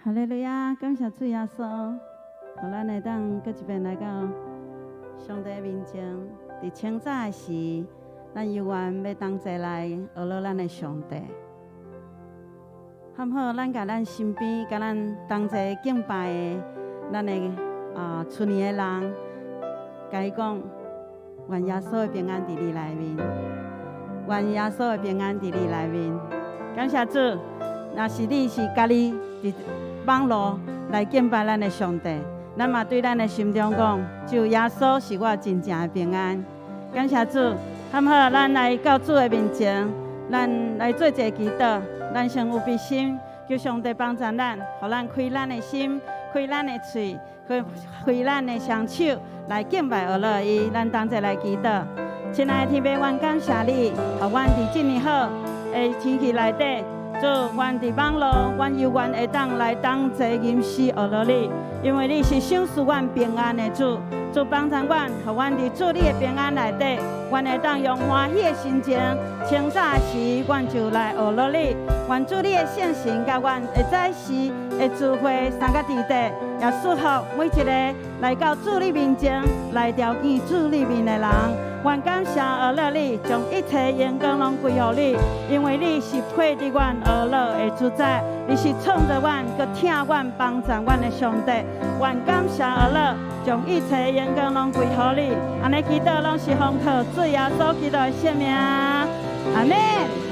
哈利路亞，感謝主耶穌，予咱會當閣一遍來到上帝面前。佇清早的時，咱猶原欲同齊來學樂咱的上帝。好毋好？咱共咱身邊、共咱同齊敬拜的咱的厝裡的人，共伊講，願耶穌的平安佇你內面，願耶穌的平安佇你內面。感謝主，若是你是家己佇網路來敬拜咱的上帝，咱嘛對咱的心中講，只有耶穌是我真正的平安。感謝主，好毋好？咱來到主的面前，咱來做一个祈禱。咱先預備心，求上帝幫助咱，予咱開咱的心，開咱的喙，開開咱的雙手，來敬拜阿樂伊。咱同齊來祈禱。親愛的天父，阮感謝你，予阮佇這麼好的天氣內底。主，阮佇網路，阮猶原會當來同齊吟詩阿樂你，因為你是賞賜阮平安的主。主幫助阮，予阮佇主你的平安內底，阮會當用歡喜的心情，清早時，阮就來阿樂你。願主你的聖神共阮會早時的聚會三個弟弟，也祝福每一个來到主你面前來朝見主你面的人。願感謝阿樂你，將一切榮光攏歸予你，因為你是配得阮阿樂的主宰，你是創造阮、閣疼阮、幫助阮的上帝。願感謝阿樂，將一切榮光攏歸予你。按呢祈禱攏是奉靠主耶穌基督的聖名，阿門。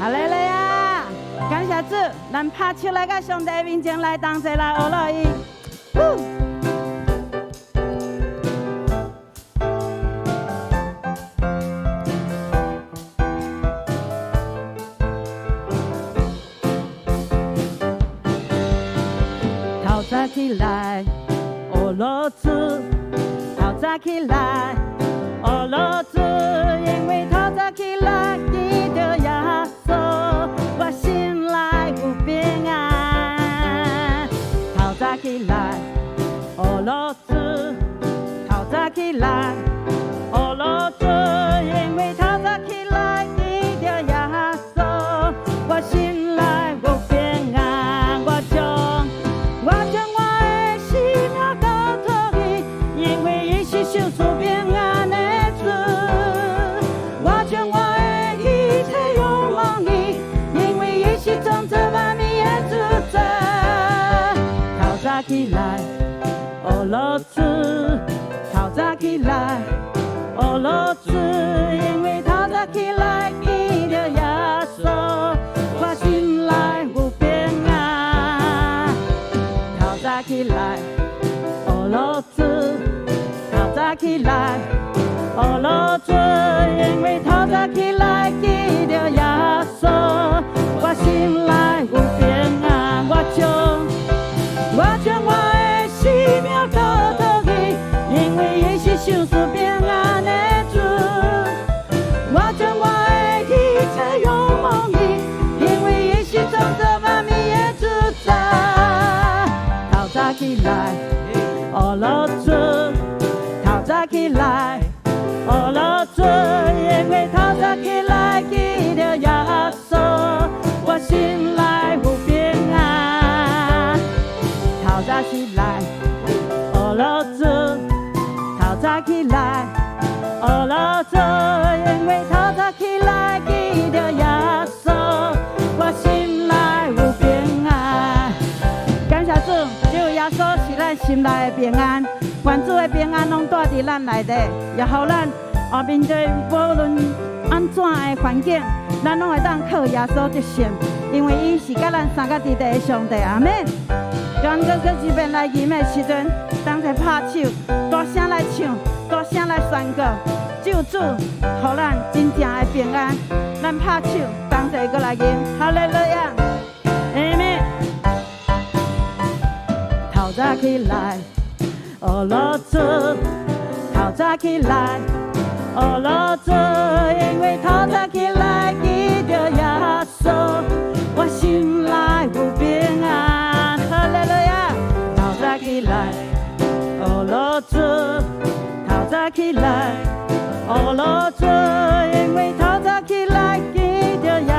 哈利路亞，感謝主，咱拍手來到上帝面前來同齊來阿樂伊。呼。透早起來，學樂主；透早起來，學樂主。因為透早起來見著耶穌，我心內有平安。透早起來，學樂主；透早起來，學樂主。因為透早起來見著耶穌，我心內有平安。我將我的性命交託伊，因為伊是賞賜平安的主。我將我的一切仰望伊，因為伊是創造萬物的主宰。透早起來，學樂主；透早起來，學樂主。因為透早起來見著耶穌，我心內有平安。透早起來，學樂主；透早起來，學樂主。因為透早起來見著耶穌，我心內有平安。我將我的性命交託伊，因為伊是賞賜平安的主。我將我的一切仰望伊，因為伊是創造萬物的主宰。透早起來，學樂主；透早起來，學樂主。因為透早起來見著耶穌，我心內有平安。透早起來，學樂主；透早起來，學樂主。因為透早起來見著耶穌，我心內有平安。感謝主，只有耶穌是咱心內的平安。願主的平安攏蹛佇咱內底，也予咱面對無論按怎的環境，咱攏會當靠耶穌得勝，因為伊是佮咱相佮佇佇的上帝。阿門。咱閣閣這邊來吟的時陣，同齊拍手，大聲來唱，大聲來宣告，只有主予咱真正的平安。咱拍手，同齊閣來吟，哈利路亞，阿門。透早起來，學樂主；透早起來，學樂主。因為透早起來見著耶穌，我心內有平安。哈利路亞，透早起來，學樂主；透早起來，學樂主。因為透早起來見著耶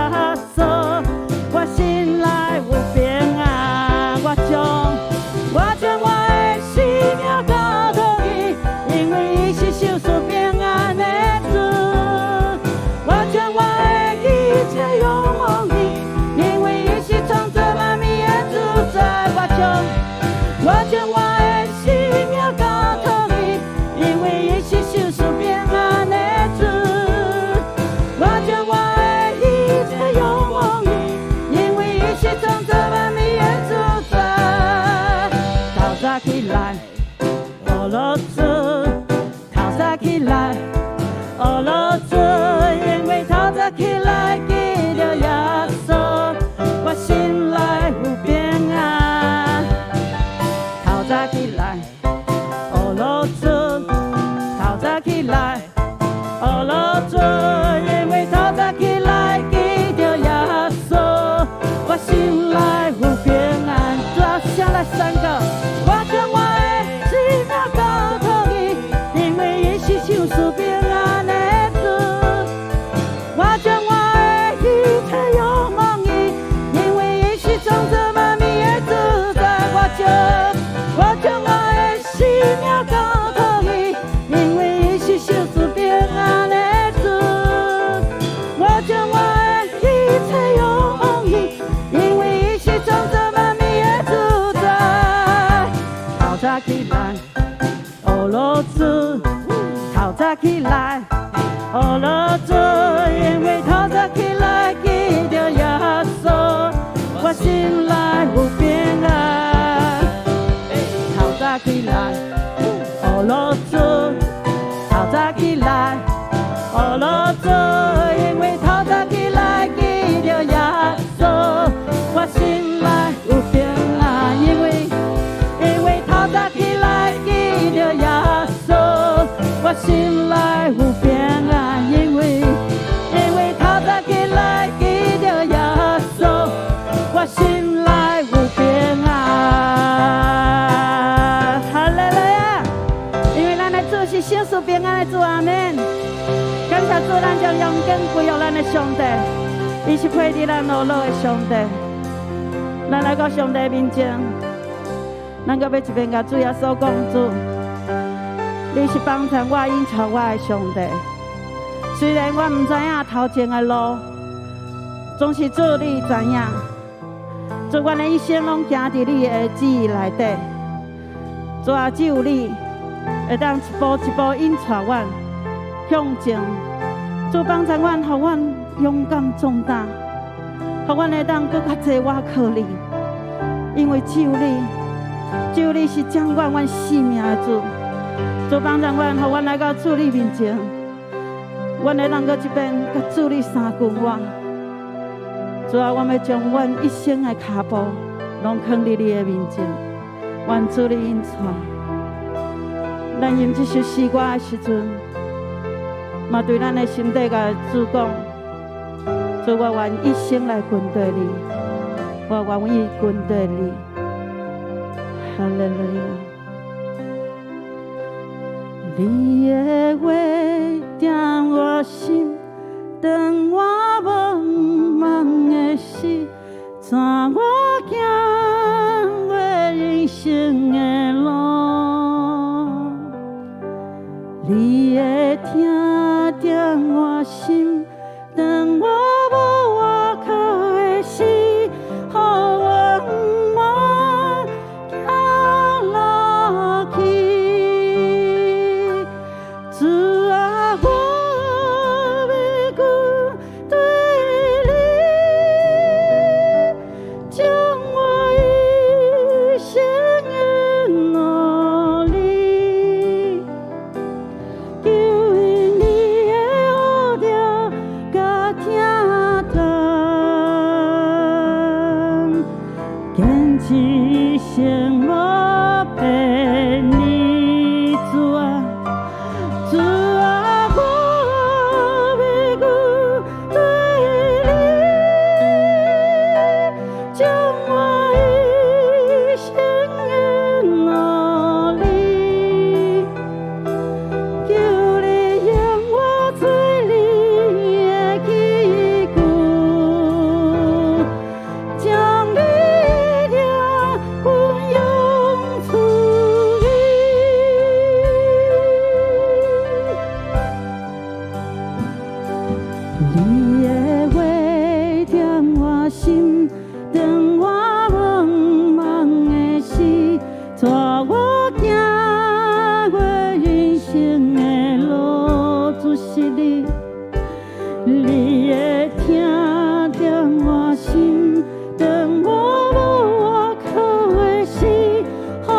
穌，我心內有平安。我將早起來，學樂主，透早起來，學樂主，因為透早起來記著耶穌，我心內有平安。透早起來，學樂主，透早起來，學樂主，因為透早起來記著耶穌，我心內有平安。主啊，先來三個，我將我的生命交託伊，因為伊是賞賜平安的主。我將我的一切仰望伊，因為伊是創造萬物的主宰。我將我的生命交託伊，因為伊是賞賜平安的主。我將我的一切仰望伊，因為伊是創造萬物的主宰。透早起來，學樂主，透早起來，學樂主，因為透早起來記著耶穌，我心內有平安。透早起來，學樂主，透早起來，學樂主，因為透早起來記著耶穌，我心內有平安。因為透早起來記著耶穌，我心內有平安。因為透早起來記著耶穌，我心內有平安。哈利路亞！因為咱的主是賞賜平安的主，阿們。感謝主，咱將榮光歸予咱的上帝，伊是配得咱樂樂的上帝。咱來到上帝面前，咱閣欲一遍共主耶穌講：主，你是幫助我、引導我的上帝。雖然我毋知影頭前的路，總是主你知影。主，阮的一生攏行佇你的旨意內底。主啊，只有你會當一步一步引帶阮向前。主幫助阮，予阮勇敢壯膽，予阮會當閣較濟倚靠你。因為只有你，只有你是掌管阮性命的主。主幫助阮，予阮來到主你面前，阮會當閣這遍共主你相近我。主啊，我欲將阮一生的跤步攏囥佇你的面前，願主你引帶。咱吟這首詩歌的時陣，嘛對咱的心底共主講：主，我願一生來跟隨你，我願意跟隨你。哈利路亞！你的話踮我心，當我無茫的時，帶我行過人生的路。你的疼踮我心，當我無倚靠的時，予我毋茫行落去。主啊，我欲跟隨你，將我一生的努力，求因你的呵著佮疼痛，堅持一生無偏離。主啊，主啊，我欲跟隨你，將我一生的努力，求你用我做你的器具，將力量運用出去。你的話踮我心，當我無茫的時，帶我行過人生的路，主是你，你的疼踮我心，當我無倚靠的時，予我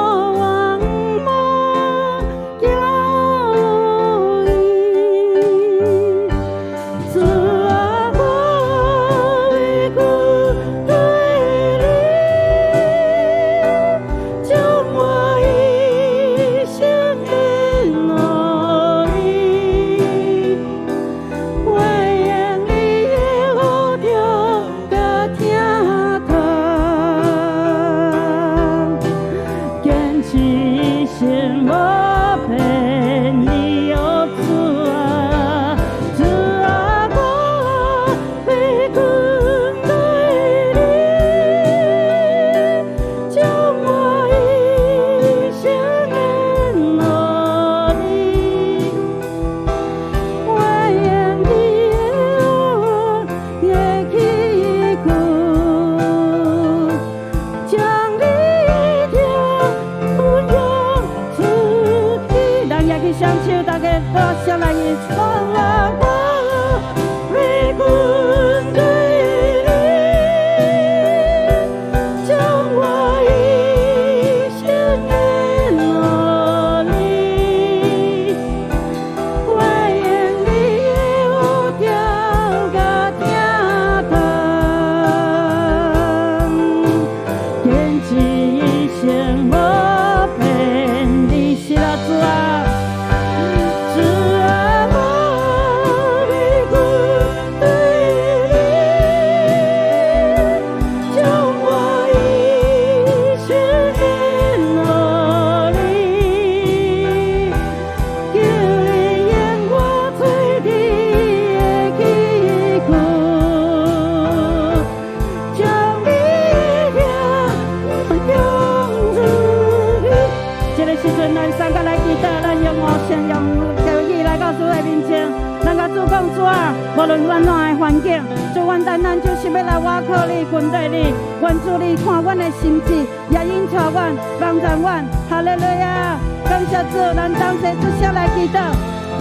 到主的面前，咱共主講，主啊，無論按怎的環境，主，阮單單就是欲來倚靠你，跟綴你。願主你看阮的心志，也引帶阮，幫助阮。哈利路亞，感謝主，咱同齊做聲來祈禱。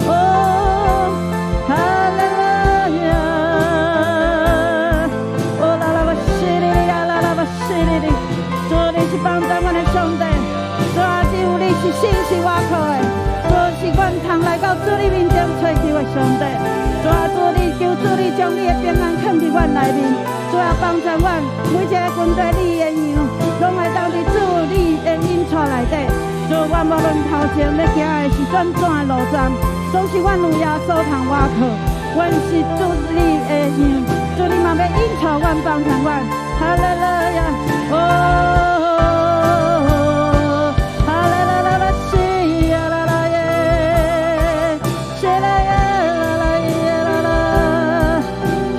哦，哈利路亞，哦啦啦巴西哩哩呀啦啦巴西哩哩，主，你是幫助阮的上帝，主啊，只有你是信實倚靠的。主是阮通來到主你面前揣求的上帝。主啊，主你求主你將你的平安囥佇阮內面。主啊，幫助阮每一個跟綴你的羊，攏會當佇主你的引帶內底。主，阮無論頭前欲行的是怎怎的路站，總是阮有耶穌通倚靠。阮是主你的羊，主你嘛欲引帶阮，幫助阮。哈利路亞，哦。哈利路亞，西呀啦啦耶，西啦耶啦啦耶啦啦，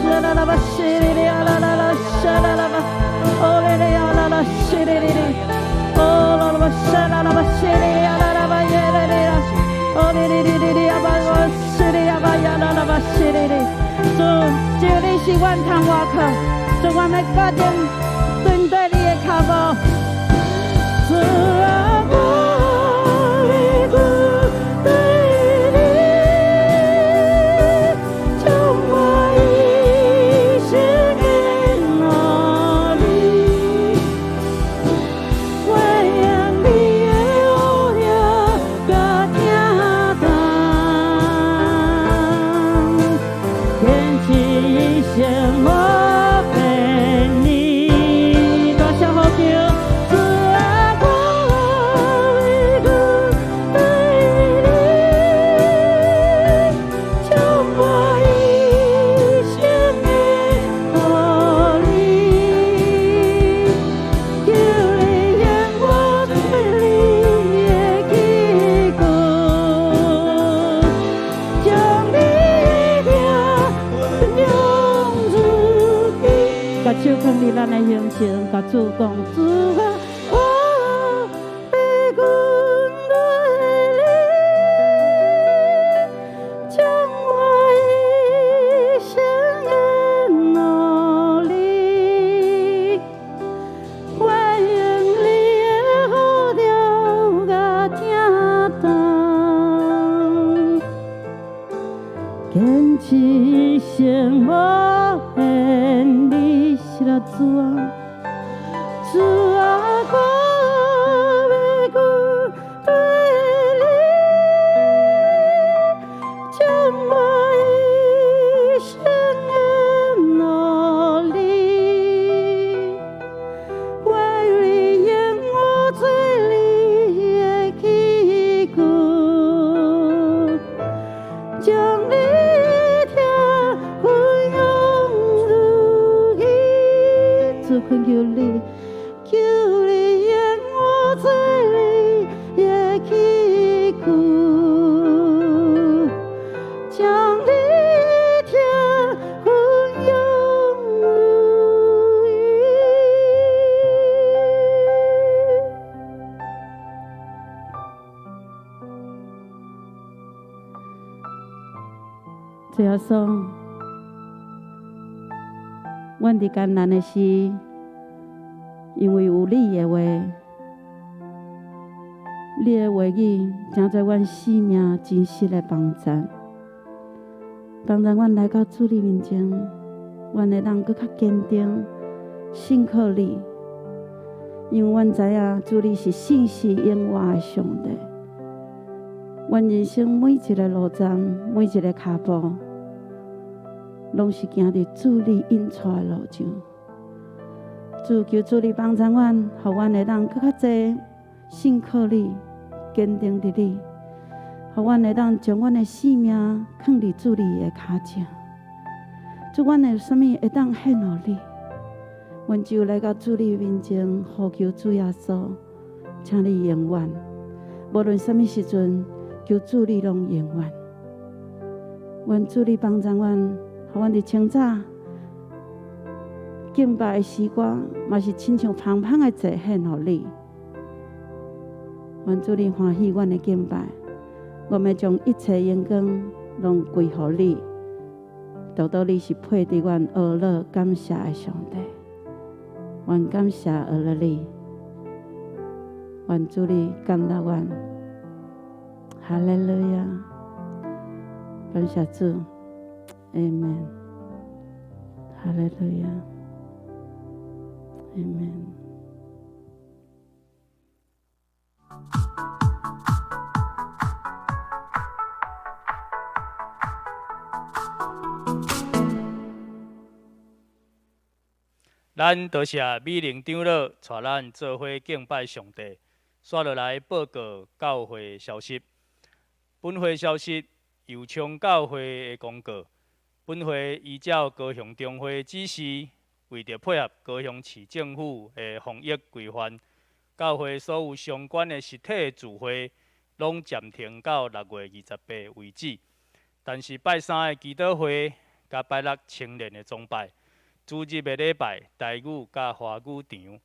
西啦啦巴西哩哩呀啦啦啦，西啦啦巴，哦哩哩呀啦啦西哩哩哩，哦啦啦巴西啦啦巴西哩呀啦啦巴耶啦哩啦，哦哩哩哩哩哩呀巴我西哩呀巴呀啦啦巴西哩哩，主，只有你是阮通倚靠，主，阮欲決定跟綴你的跤步。主啊，我欲跟綴你，將我一生的努力，我用你的呼召佮疼痛，堅持一生無偏離。大聲呼求，主啊，我欲跟綴你，將我一生的努力，求你用我做你的器具，將你的疼分享出去。共手囥佇咱的胸前，共主講，主啊，我欲跟綴你，將我一生的努力，我用你的呼召佮疼痛，堅持一生無偏離。是啦，主啊，主啊，我欲跟綴你，將我一生的努力，我願用我做你的器具，將你的疼分享出去。主，懇求你，求你用我做你的器具，將你的疼分享出去。主耶穌，阮佇艱難的時，因為有你的話，你的話語成做阮生命真實的幫助，幫助阮來到主你面前，阮會當閣較堅定信靠你，因為阮知影主你是信實永活的上帝。阮人生每一个路站，每一个跤步，攏是行佇主你引帶的路上。主，求主你幫助阮，予阮會當閣較濟信靠你，堅定佇你，予阮會當將阮的性命囥佇主你的跤前。主，阮有啥物會當獻予你？阮只有來到主你面前，呼求主耶穌，請你應允。無論啥物時陣，求主你攏應允。願主你幫助阮，予阮佇清早敬拜的詩歌，嘛是親像芳芳的祭獻予你。願主你歡喜阮的敬拜，我欲將一切榮光攏歸予你，獨獨你是配得阮呵咾感謝的上帝。阮感謝呵咾你，願主你感納阮。哈利路亞，感謝主，阿門。哈利路亞，阿門。咱多謝美玲長老帶咱做伙敬拜上帝。煞落來報告教會消息。本會消息，右昌教會的公告。本會依照高雄中會指示，為著配合高雄市政府的防疫規範，教會所有相關的實體聚會，攏暫停到6月28為止。但是拜三的祈禱會，佮拜六青年的崇拜，主日的禮拜，台語佮華語場，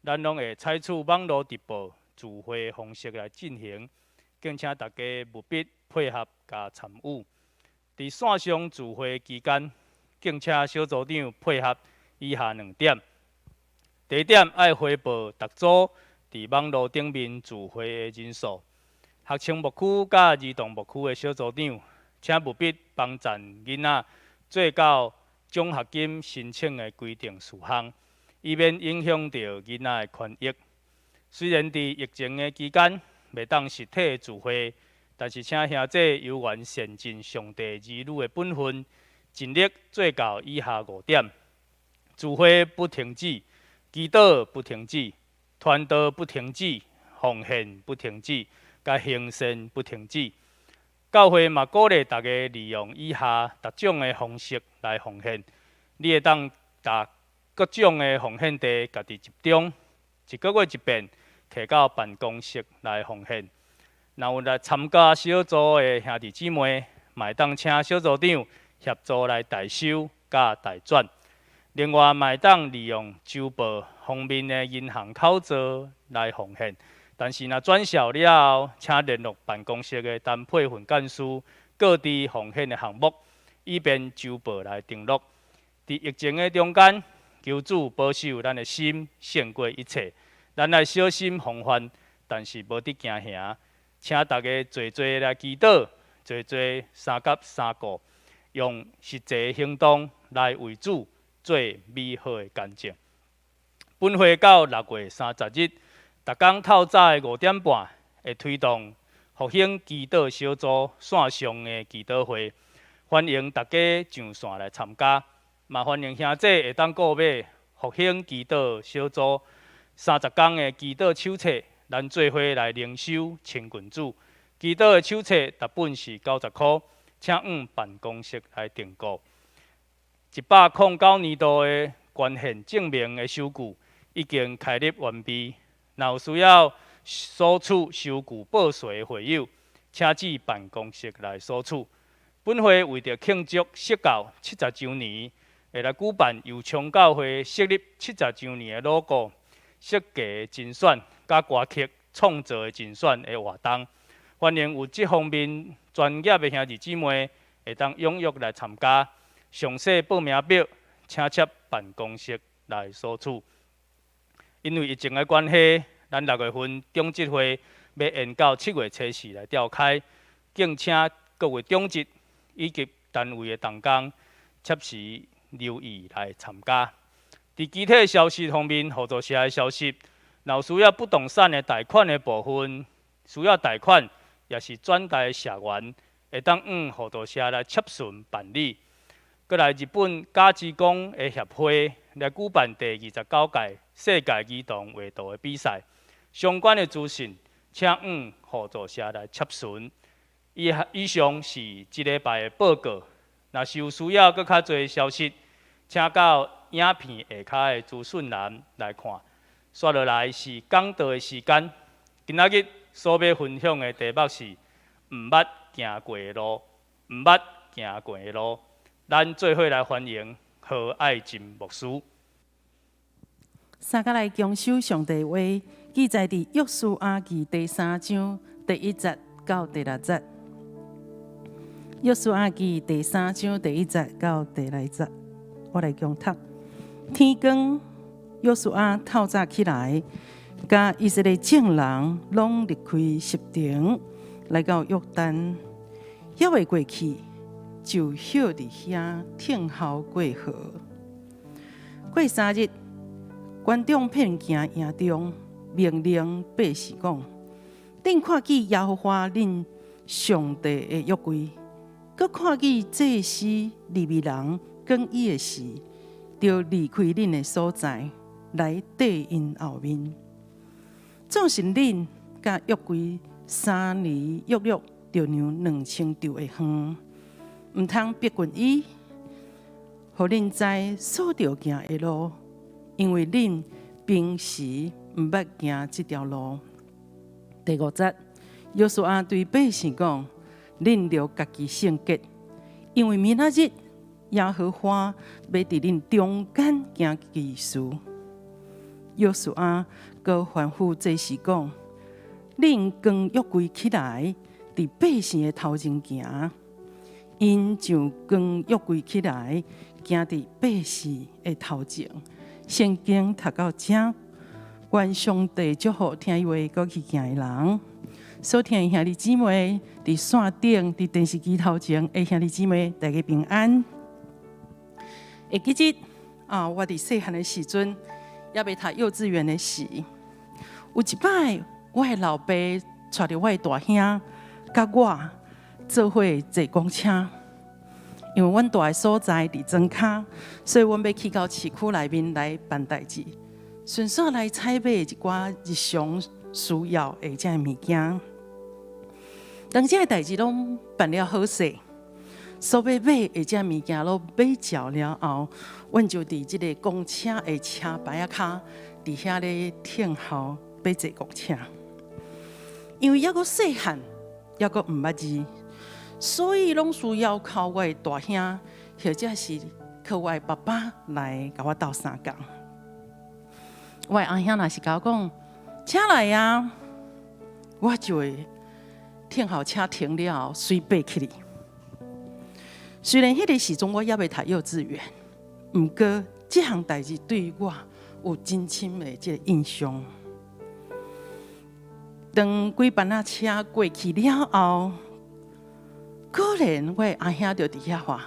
咱攏會採取網路直播聚會方式來進行，敬請大家務必配合佮參與。佇線上聚會期間，敬請小組長配合以下兩點：第一點，愛回報逐組佇網路頂面聚會的人數。學青牧區佮兒童牧區的小組長，請務必幫贊囡仔做到獎學金申請的規定事項，以免影響著囡仔的權益。雖然佇疫情的期間袂當實體聚會，但是請兄弟猶原善盡上帝兒女的本分，盡力做到以下五點：聚會不停止，祈禱不停止，傳道不停止，奉獻不停止，佮行善不停止。教會嘛鼓勵大家利用以下逐種的方式來奉獻。你會當共各種的奉獻袋家己集中，一個月一遍，提到辦公室來奉獻。若有來參加小組的兄弟姊妹，嘛會當請小組長協助來代收佮代轉。另外，嘛會當利用周報封面的銀行口座來奉獻。但是，若轉銷了後，請聯絡辦公室的陳佩芬幹事，告知奉獻的項目，以便周報來登錄。佇疫情的中間，求主保守咱的心勝過一切。咱愛小心防範，但是無得驚嚇。請大家濟濟來祈禱，濟濟相佮相顧，用實際行動來為主做美好的見證。本會到6月30日，逐工透早的5點半，會推動復興祈禱小組線上的祈禱會，歡迎大家上線來參加，嘛歡迎兄弟會當購買復興祈禱小組30工的祈禱手冊。咱做伙來靈修親近主，祈禱的手冊逐本是90箍，請往辦公室來訂購。109年度的捐獻證明的收據已經開立完畢，若有需要索取收據報稅的會友，請至辦公室來索取。本會為著慶祝釋教70週年，會來舉辦右昌教會設立70週年的 logo 設計甄選，佮歌曲創作的甄選的活動，歡迎有這方面專業的兄弟姊妹會當踴躍來參加。詳細報名表，請洽辦公室來索取。因為疫情的關係，咱6月份長執會欲延到7月初四來召開，敬請各位長執以及單位的同工，切實留意來參加。佇其他消息方面，互助社的消息，若有需要不動產的貸款的部分，需要貸款，抑是轉貸的社員，會當往互助社來洽詢辦理。閣來，日本嘉之江的協會來舉辦第29屆世界兒童畫圖的比賽，相關的資訊，請往互助社來洽詢。以上是這禮拜的報告。若是有需要閣較濟消息，請到影片下跤的資訊欄來看。煞落來是講道的時間。今仔日所欲分享的題目是毋捌行過的路，毋捌行過的路。咱做伙來歡迎何愛珍牧師。三佮來共守上帝話，記載佇約書亞記第三章第一節到第六節。約書亞記第三章第一節到第六節，我來共讀。天光，約書亞透早起來，佮以色列眾人攏離開實亭，來到約旦，猶未過去，就歇佇遐等候過河。過3日，官長遍行營中，命令百姓講：恁看見耶和華恁上帝的約櫃，閣看見祭司利未人扛伊的時，著離開恁的所在，來綴𪜶後面。總是恁佮約櫃三里約略，著量2000丈的遠，毋通逼近伊，予恁知所著行的路，因為恁平時毋捌行這條路。第五節，約書亞對百姓講：恁著家己聖潔，因為明仔日耶和華欲佇恁中間行奇事。約書亞閣吩咐祭司講：恁扛約櫃起來，佇百姓的頭前行。𪜶就扛約櫃起來，行佇百姓的頭前。聖經讀到這，願上帝祝福聽伊話閣去行的人。所聽的兄弟姊妹，佇線頂、佇電視機頭前的兄弟姊妹，大家平安。會記得啊，我佇細漢的時陣，猶未讀幼稚園的時，有一擺，我的老爸帶著我的大兄佮我做伙坐公車，因為阮蹛的所在佇莊跤，所以阮欲去到市區內面來辦代誌，順紲來採買一寡日常需要的這个物件。當這个代誌攏辦了好勢，所欲買的這物件攏買齊了後，阮就佇這个公車的車牌仔跤，佇遐咧等候欲坐公車。因為猶閣細漢，猶閣毋捌字，所以攏需要靠我的大兄，或者是靠我的爸爸來共我鬥相共。我的阿兄若是共我講車來啊，我就會等候車停了後，隨爬起來。雖然彼个時陣我猶未讀幼稚園，毋過這項代誌對我有真深的這个印象。當幾班仔車過去了後，果然我的阿兄就佇遐喊：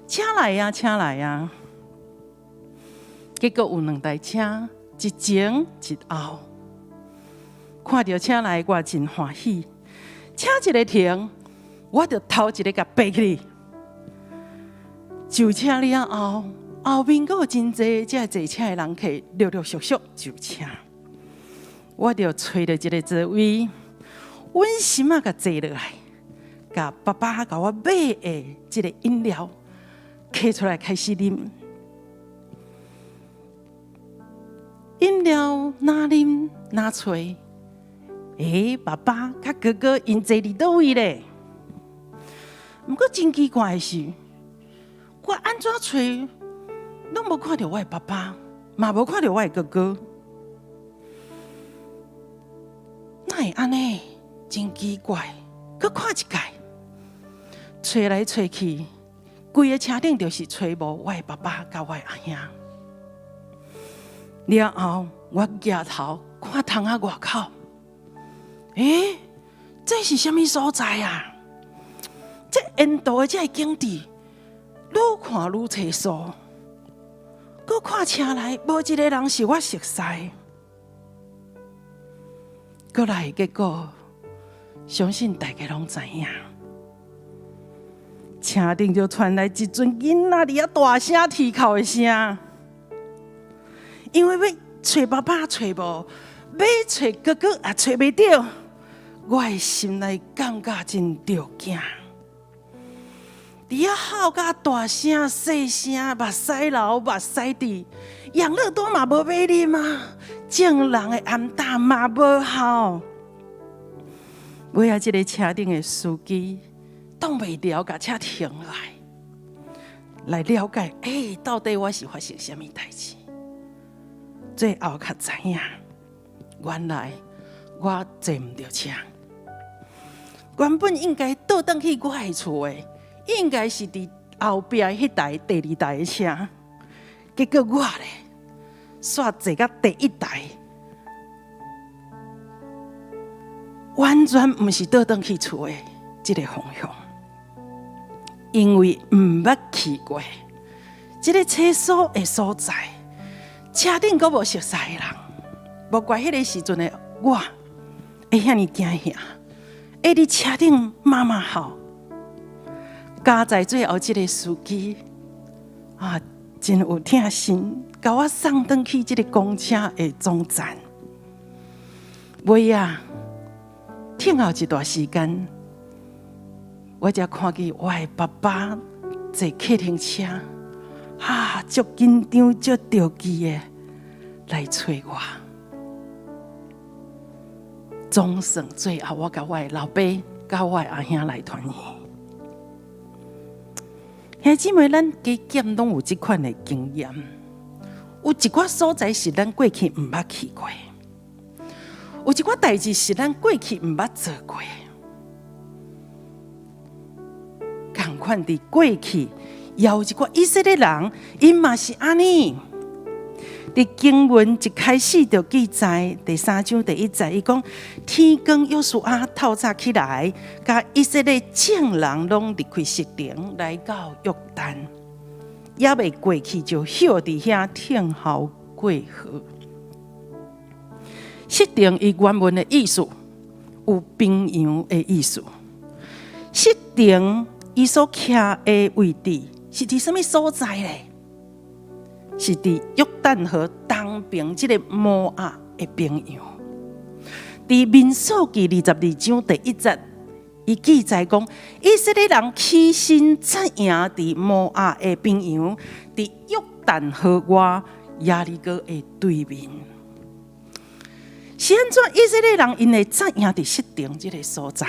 車來啊，車來啊！結果有兩台車，一前一後。看著車來，我真歡喜。車一个停，我就頭一个共爬起來。上車了後，後面閣有真濟這坐車的人客陸陸續續上車。我就揣著一个座位，穩心仔共坐落來，共爸爸共我買的這个飲料揢出來開始啉。飲料若啉若揣，欸，爸爸佮哥哥𪜶坐佇佗位咧？毋過真奇怪的是，我按怎揣，攏無看著我的爸爸，嘛無看著我的哥哥。哪會按呢？真奇怪！閣看一擺，揣來揣去，規个車頂就是揣無我的爸爸佮我的阿兄。了後，我舉頭看窗仔外口，欸，這是啥物所在啊？這沿途的這个景致，愈看愈清楚。閣看車內，無一個人是我熟似。閣來結果，相信大家攏知影，車頂就傳來一陣囡仔佇遐大聲啼哭的聲，因為欲揣爸爸揣無，欲揣哥哥也揣袂著，我的心內感覺真著驚。佇遐哭甲大聲細聲，目屎流目屎滴，養樂多嘛無欲啉啊，眾人的安膽嘛無效。尾仔這个車頂的司機擋袂牢，共車停落來，來了解，欸，到底我是發生啥物代誌？最後才知影，原來我坐毋著車。原本應該倒轉去我的厝的。應該是佇後壁彼台第二台的車，結果我咧，煞坐甲第一台，完全毋是倒轉去厝的這个方向，因為毋捌去過這个廁所的所在，車頂閣無熟似的人，無怪彼个時陣的我會遐爾驚嚇，會佇車頂媽媽哭。佳哉最後這个司機啊，真有疼心，共我送轉去這个公車的總站。尾仔，等候一段時間，我才看見我的爸爸坐客廳車，啊，足緊張、足著急的來揣我。總算最後，我佮我的老爸、佮我的阿兄來團圓。兄弟姊妹，咱加減攏有這款的經驗。有一寡所在是咱過去毋捌去過，有一寡代誌是咱過去毋捌做過。仝款佇過去，也有一寡以色列人，𪜶嘛是按呢。佇經文一開始就記載，第三章第一節，伊講天光約書亞透早起來，共以色列眾人攏離開實亭，來到約旦，猶未過去就歇佇遐等候過河。實亭伊原文的意思有平陽的意思。實亭伊所徛的位置是佇啥物所在咧？是佇約旦河東邊這个摩押的平原。佇民數記22章第一節，伊記載講，以色列人起身紮營佇摩押的平原，佇約旦河外耶利哥的對面。是按怎以色列人𪜶會紮營佇實亭這个所在？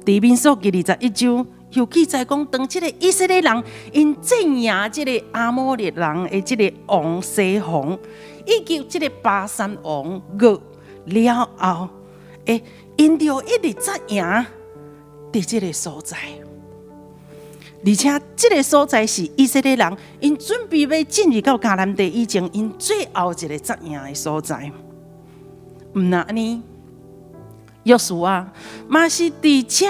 佇民數記21章有記載講，當這个以色列人𪜶戰贏這个亞摩利人的這个王西宏，以及這个巴珊王噩了後，𪜶就一直紮營佇這个所在，而且這个所在是以色列人𪜶準備欲進入到迦南地以前，𪜶最後一个紮營的所在。毋但按呢，約書亞嘛是佇遮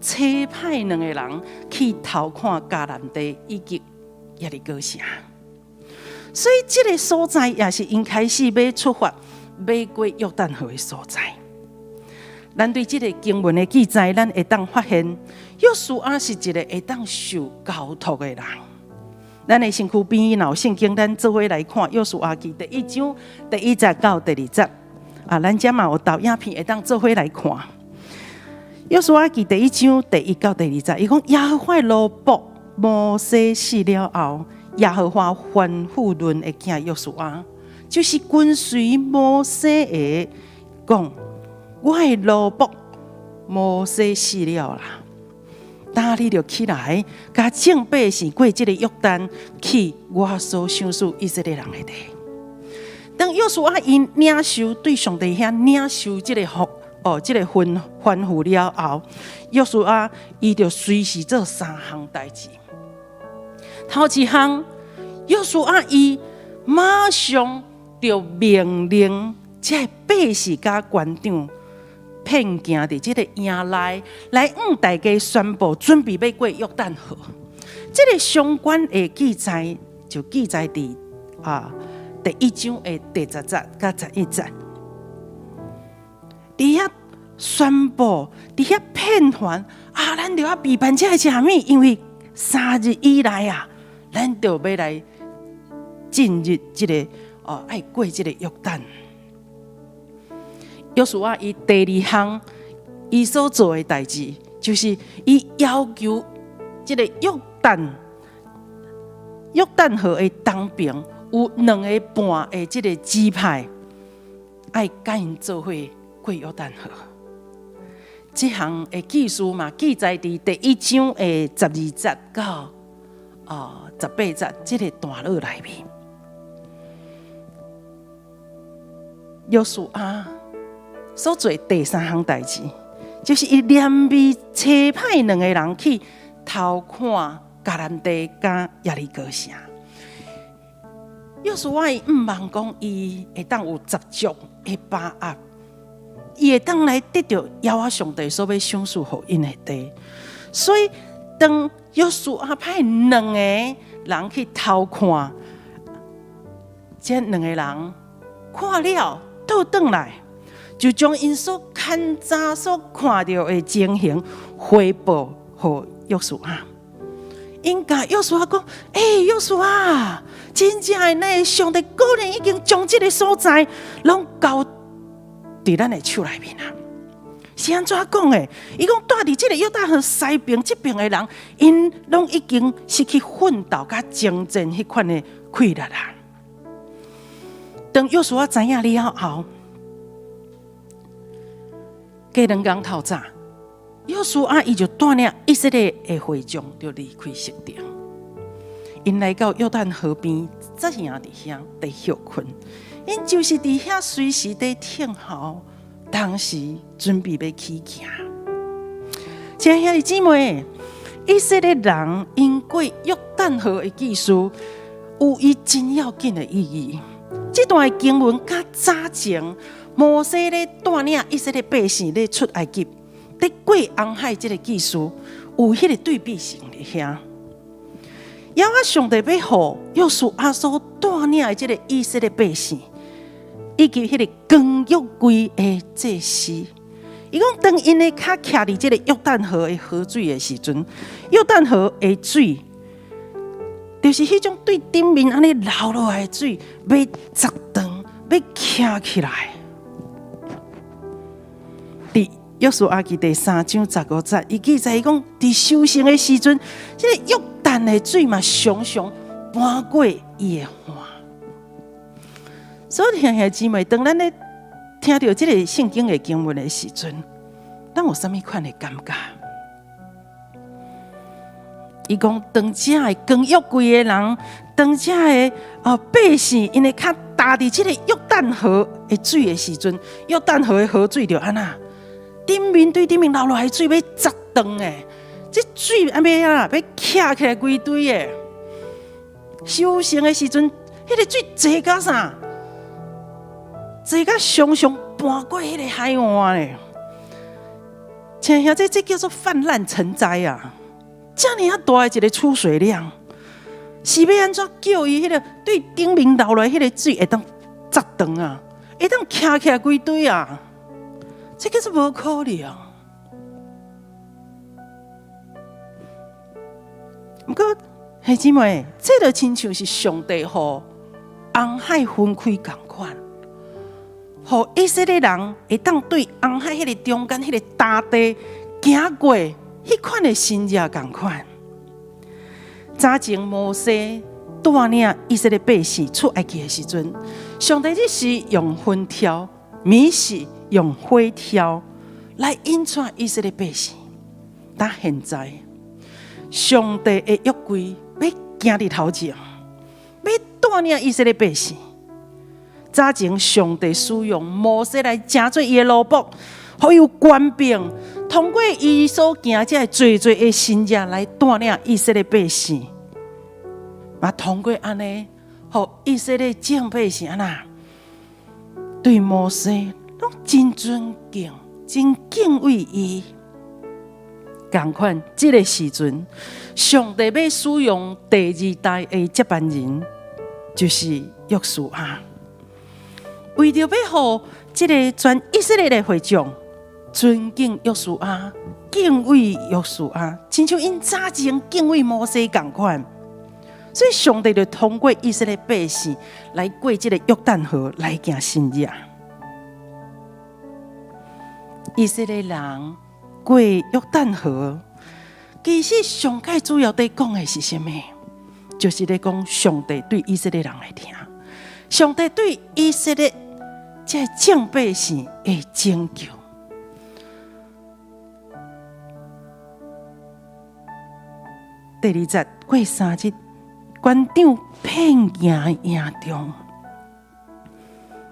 差派兩个人去偷看迦南地以及耶利哥城，所以這个所在也是𪜶開始欲出發、欲過約旦河的所在。咱對這个經文的記載，咱會當發現，約書亞是一个會當受交託的人。咱的身軀邊若有聖經，咱做伙來看約書亞記第一章第一節到第二節。啊，咱遮嘛有投影片，會當做伙來看。約書亞記第一章第一到第二節，伊講耶和華的奴僕摩西死了後，耶和華吩咐嫩的囝約書亞，就是跟隨摩西的，講我的奴僕摩西死了啦，今你著起來，共眾百姓過這个約旦，去我所賞賜以色列人的地。當約書亞𪜶領受對上帝遐領受這个福哦，這个吩吩咐了後，約書亞伊就隨時做三項代誌。頭一項，約書亞伊馬上就命令這个百姓佮官長，遍行佇這个營內，來向大家宣布準備欲過約旦河。這个相關的記載就記載佇啊第一章的第十節佮11節。佇遐宣布，佇遐遍傳啊，咱著愛備辦這个食物，因為3日以內啊，咱就欲來進入這个哦，愛過這个約旦。約書亞伊第二項，伊所做的代誌，就是伊要求這個約旦河的東邊有兩个半的這个支派，愛佮𪜶做伙過約旦河。這項的記述嘛，記載佇第一章的12節到18節這个段落內面。約書亞所做第三項代誌，就是伊連袂差派兩个人去偷看迦南地佮耶利哥城。約書亞伊毋茫講伊會當有十足的把握，伊會當來得著耶和華上帝所欲賞賜予𪜶的地。所以當約書亞派兩个人去偷看，這兩个人看了倒轉來，就將𪜶所勘察所看著的情形回報予約書亞。𪜶共約書亞講：欸，約書亞，真正的呢，上帝果然已經將這个所在攏交佇咱的手內面啊！是按怎講的？伊講蹛佇這个約旦河西爿這爿的人，𪜶攏已經失去奮鬥佮征戰彼款的氣力啊！當約書亞知影了後，過兩工透早，約書亞伊就帶領以色列的會眾就離開實亭，𪜶來到約旦河邊，紮營佇遐佇歇睏。𪜶就是佇遐隨時佇等候，當時準備欲起行。親愛兄弟姊妹，以色列人𪜶過約旦河的記事，有伊真要緊的意義。這段的經文佮早前摩西咧帶領以色列百姓咧出埃及，佇過紅海這个記事，有彼个對比性佇遐。耶和華上帝欲予約書亞所帶領的這个以色列百姓，以及彼个扛約櫃的祭司，伊講當𪜶的跤徛佇這个約旦河的河水的時陣，約旦河的水，就是彼種對頂面按呢流落來的水，欲齪斷，欲徛起來。佇約書亞記第三章十五節，伊記載伊講，佇收成的時陣，這个約旦的水嘛，常常漫過伊的岸。所以兄弟姊妹，當咱咧聽著這个聖經的經文的時陣，咱有啥物款的感覺？伊講，當遮的扛約櫃的人，當遮的百姓，𪜶的跤踏佇這个約旦河的水的時陣，約旦河的河水就按怎？頂面對頂面流落來的水欲齪斷的，這水按欲按怎？欲徛起來規堆的。收成的時陣，彼个水濟甲啥？濟甲常常漫過彼个海岸咧。親兄這叫做泛濫成災啊！遮爾仔大的一个儲水量，是欲按怎叫伊彼个對頂面流來彼个水會當齪斷啊？會當徛起來規堆啊？這叫做無可能。毋過，兄姊妹，這就親像是上帝予紅海分開仝款，予以色列人會當對紅海彼个中間彼个乾地行過，彼款的神跡仝款。早前摩西帶領以色列百姓出埃及的時陣，上帝這時用雲柱，暝時用火柱來引帶以色列百姓。但現在，上帝的約櫃欲行佇頭前，欲帶領以色列百姓。早前上帝使用摩西來成做伊的奴僕，予伊有權柄，通過伊所行這濟濟的神跡來帶領以色列百姓。嘛，通過按呢，予以色列眾百姓按怎對摩西攏真尊敬、真敬畏伊。仝款，這个時陣，上帝欲使用第二代的接班人，就是約書亞，為著欲予這个全以色列的會眾尊敬約書亞、敬畏約書亞，親像𪜶早前敬畏摩西仝款。所以上帝就通過以色列百姓來過這个約旦河來行神跡。以色列人過約旦河，其實上蓋主要佇講的是啥物？就是咧講上帝對以色列人的疼，上帝對以色列這个眾百姓的拯救。第二節過三日，官長遍行營中，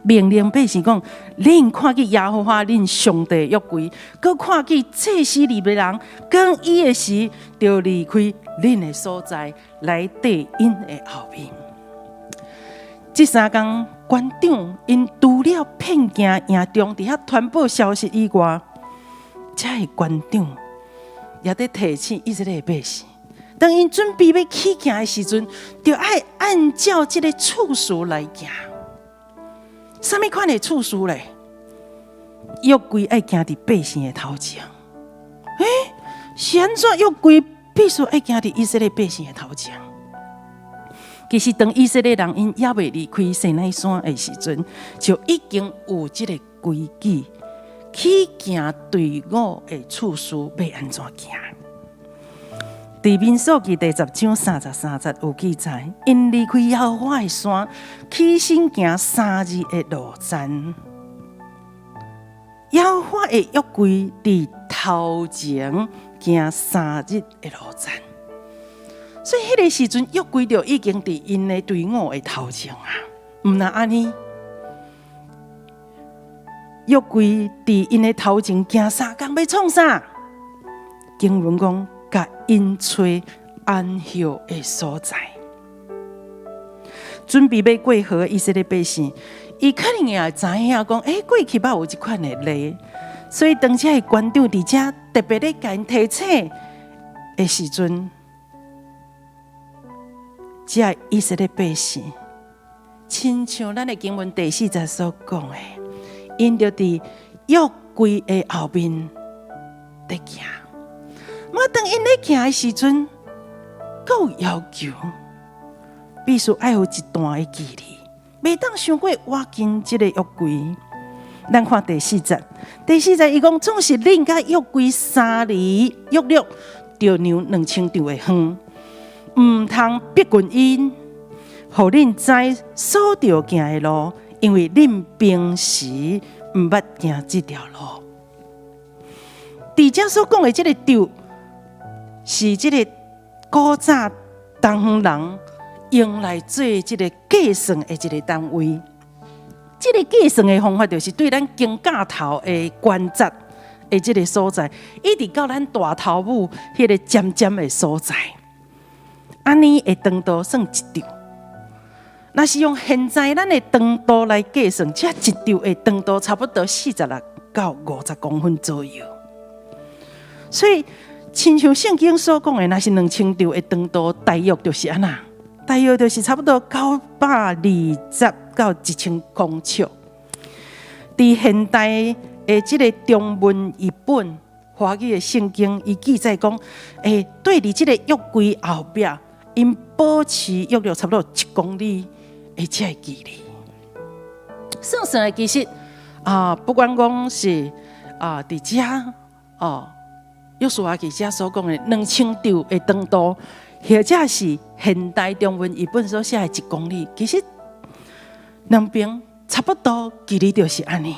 命令百姓講：恁看見耶和華恁上帝約櫃，閣看見祭司利未人扛伊的時，著離開恁的所在，來綴𪜶的後面。這三工官長𪜶除了遍行營中佇遐傳報消息以外，這个官長也佇提醒以色列百姓，當𪜶準備欲起行的時陣，著愛按照這个次序來行。啥物款的次序咧？約櫃愛行佇百姓的頭前。欸，是按怎約櫃必須愛行佇以色列百姓的頭前？其實當以色列人𪜶猶未離開西奈山的時陣，就已經有這个規矩，起行隊伍的次序欲按怎行。佇民數記第10章33節有記載，𪜶離開耶和華的山，起身行三日的路程。耶和華的約櫃佇頭前行三日的路程，所以彼个時陣約櫃就已經佇𪜶的隊伍的頭前啊，毋但按呢，約櫃佇𪜶的頭前行三工，欲創啥？經文講，共𪜶揣安歇的所在，準備欲過河以色列百姓，伊可能也會知影講，欸，過去捌有這款的例，所以當這个官長佇遮特別咧共𪜶提醒的時陣，這以色列百姓，親像咱的經文第四節所講的，𪜶就佇約櫃的後面佇行。嘛當𪜶咧行的時陣，閣有要求，必須愛有一段的距離，袂當傷過倚近這个約櫃。咱看第四節，第四節伊講，總是恁佮約櫃三里約略，著量2000丈的遠，毋通逼近𪜶，予恁知所著行的路，因為恁平時毋捌行這條路。佇遮所講的這个丈，是這个古早東方人用來做這个計算的一个單位。這個計算的方法，就是對咱肩胛頭的關節的這个所在，一直到咱大頭拇彼个尖尖的所在，按呢的長度算一丈。若是用現在咱的長度來計算，這一丈的長度差不多46到50公分左右。所以，親像聖經所講的，若是2000丈的長度，大約就是按怎？大約就是差不多920到1000公尺。佇現代的這个中文譯本華語的聖經，伊記載講，欸，對佇這個約櫃後壁，𪜶保持約略差不多1公里的這个距離。算算的，其實啊，不管講是啊，佇遮哦，約書亞記遮所講的2000丈的長度，或者是現代中文譯本所寫的一公里，其實兩邊差不多距離就是按呢。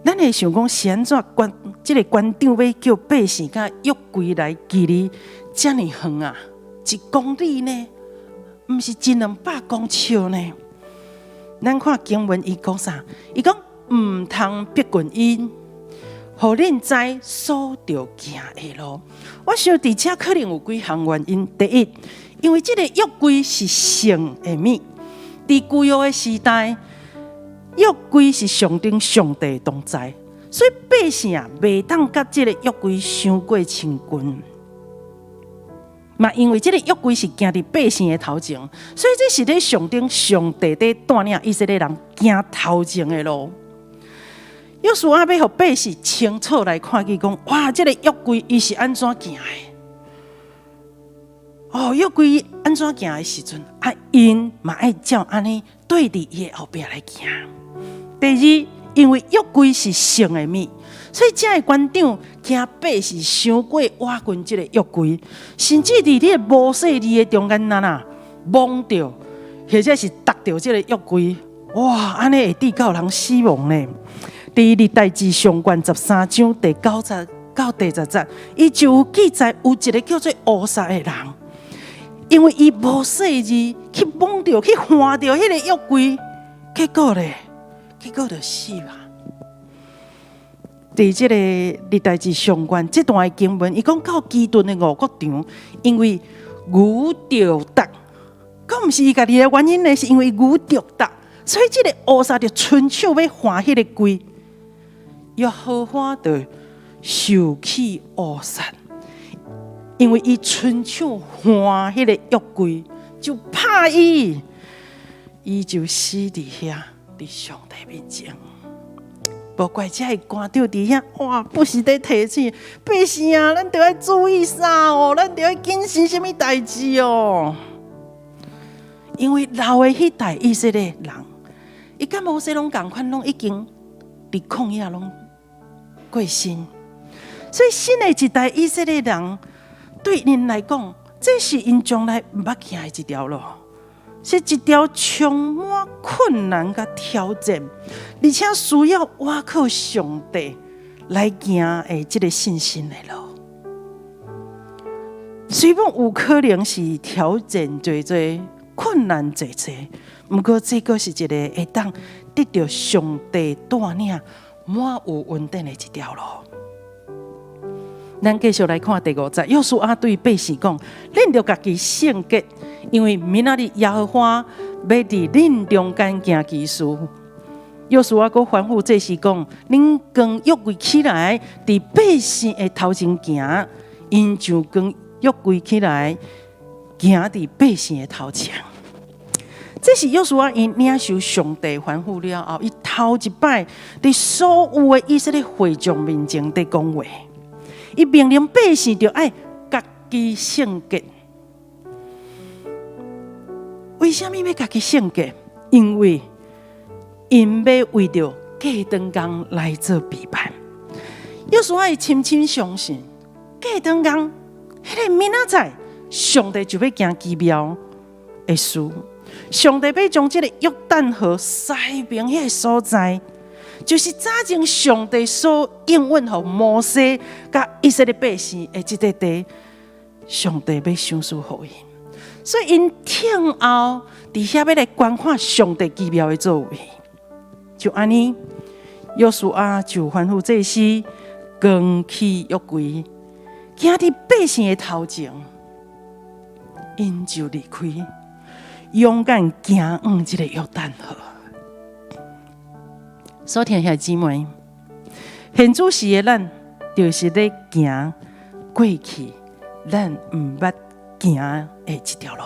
咱會想講是按怎官這个官長欲叫百姓佮約櫃來距離遮爾遠啊？一公里呢？毋是一兩百公尺呢？咱看經文伊講啥？伊講毋通逼近𪜶，予恁知所著行的路。我想佇遮可能有幾項原因。第一，因為這个約櫃是聖的物，佇舊約的時代，約櫃是象徵上帝同在，所以百姓啊，袂當佮這个約櫃傷過親近。嘛，因為這个約櫃是行佇百姓的頭前，所以這是咧象徵上帝佇帶領以色列人行頭前的路。約書亞欲予百姓清楚來看見講，哇，這个約櫃伊是按怎行的？哦，約櫃按怎行的時陣，啊，𪜶嘛愛照按呢綴佇伊的後壁來行。第二，因為約櫃是聖的物，所以這个官長驚百姓傷過倚近這个約櫃，甚至佇你的無細膩的中間，哪摸著，或者是觸著這个約櫃，哇，按呢會致到人死亡呢。佇歷代志上卷13章第9節到第10節，伊就有記載有一个叫做烏撒的人，因為伊無細膩去摸著、去翻著彼个約櫃，結果咧，結果就死啦。佇這個歷代志上卷這段的經文，伊講到基頓的五穀場，因為牛著毒，閣毋是伊家己的原因呢，是因為牛著毒，所以這個烏撒就伸手欲犯彼個櫃，耶和華就受氣烏撒，因為伊伸手犯彼個約櫃，就拍伊，伊就死佇遐，佇上帝面前。無怪這个官長佇遐，哇，不時咧提醒百姓啊，咱著愛注意啥哦，咱著愛謹慎啥物代誌哦。因為老的彼代以色列人，伊佮摩西攏仝款，攏已經佇曠野攏過身，所以新的一代以色列人對𪜶來講，這是𪜶從來毋捌行的一條路。是一條充滿困難佮挑戰，而且需要倚靠上帝來行的這个信心的路。雖然有可能是挑戰濟濟、困難濟濟，毋過這閣是一個會當得著上帝帶領、滿有恩典的一條路。咱繼續來看第五節，約書亞對百姓講：恁著家己聖潔，因為明仔日耶和華欲佇恁中間行奇事。約書亞閣吩咐祭司講：恁扛約櫃起來，佇百姓的頭前行。𪜶就扛約櫃起來，行佇百姓的頭前。這是約書亞𪜶領受上帝吩咐了後，伊頭一擺佇所有的以色列會眾面前佇講話。伊命令百姓著愛家己聖潔。為啥物欲家己聖潔？因為𪜶欲為著過長工來做備辦。約書亞伊深深相信，過長工，彼个明仔載，上帝就欲行奇妙的事。上帝欲將這个約旦河西邊彼个所在，就是早前上帝所應允予摩西佮以色列百姓的這塊地，上帝欲賞賜予𪜶，所以𪜶聽候佇遐欲來觀看上帝奇妙的作為。就按呢，約書亞就吩咐祭司扛起約櫃，行佇百姓的頭前，𪜶就離開，勇敢行往這个約旦河。所聽兄姊妹，現主時的咱，就是咧行過去咱毋捌行的這條路。